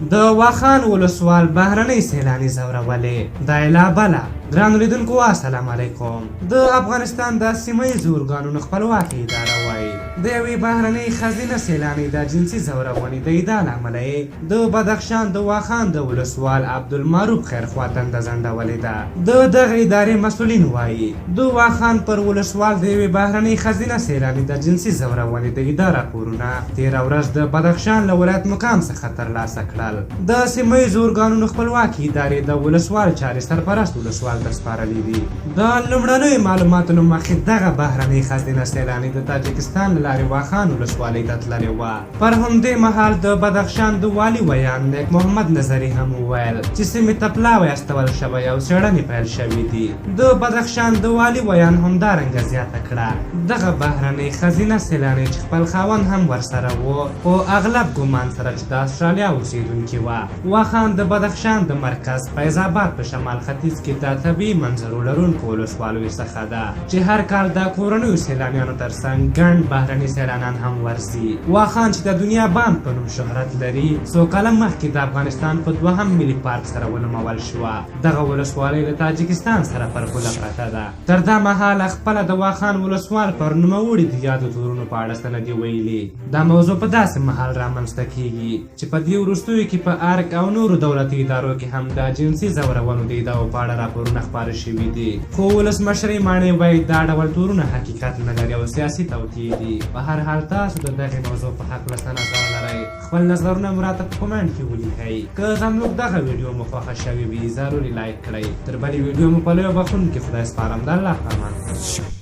د واخان ولسوال بهرنۍ سیلاني ځورولې دا اله بله. ګرانو لیدونکو السلام علیکم. د افغانستان د سیمه ییزو ارګانونو خپلواکه اداره وایي د یوې بهرنۍ ښځینه سیلانۍ د جنسي ځورونې د ادعا له امله یې د بدخشان د واخان د ولسوال عبدالمعروف خیرخوا دنده ځنډولې ده. د دغه ادارې مسؤلین وایي د واخان پر ولسوال د یوې بهرنۍ ښځینه سیلانۍ د جنسي ځورونې د ادعا راپورونه تېره ورځ د بدخشان له ولایت مقام څخه ترلاسه کړل. د سیمه ییزو ارګانونو خپلواکې ادارې د ولسوال چارې سرپرست ولسوال ته سپارلې دي. د لومړنیو معلوماتو له مخې دغه بهرنۍ ښځینه سیلانۍ د تاجکستان له لارې واخان ولسوالۍ ته تللې وه. پر همدې مهال د بدخشان د والي ویاند نیک محمد نظري هم وویل چې سیمې ته پلاوی استول شوی او څېړنې پیل شوې دي. د بدخشان د والي ویاند همدارنګه زیاته کړه، دغه بهرنۍ ښځینه سیلانۍ چې خپل خاوند هم ورسره و، په اغلب ګمان سره چې د اسټرالیا اوسېدونکې وه، واخان د بدخشان د مرکز فیض آباد په شمال ختیځ کې د طبیعي منظرو لرونکو ولسوالیو څخه ده چې هر کال د کورنیو سیلانیانو ترڅنګ ګڼ بهرني سیلانان هم ورځي. واخان چې د دنیا بام په نوم شهرت لري، څو کاله مخکې د افغانستان په دوهم ملي پارک سره ونومول شوه. دغه ولسوالۍ له تاجکستان سره پر پوله پرته ده. تر دا مهاله خپله د واخان ولسوال پر نوموړي د یادو تورونو په اړه څه نه دي ویلي. دا موضوع په داسې مهال رامنځته کیږي چې په دې وروستیو کې په ارګ او نورو دولتي ادارو کې هم د جنسي ځورونو د ادعاوو په اړه راپورونه خپاره شوي دي، خو ولسمشرۍ ماڼۍ وایي دا ډول تورونه حقیقت نه لري او سیاسي توطیې دي. په هر حال تاسو د دغې موضوع په هکله څه نظر لرئ؟ خپل نظرونه مو راته په کومنټ کې ولیکئ. که زموږ دغه ویډیو مو خوښه شوې وي ضرور یې لایک کړئ. تر بلې ویډیو مو په لویو بخښونکي خدای سپارم. د الله په امان.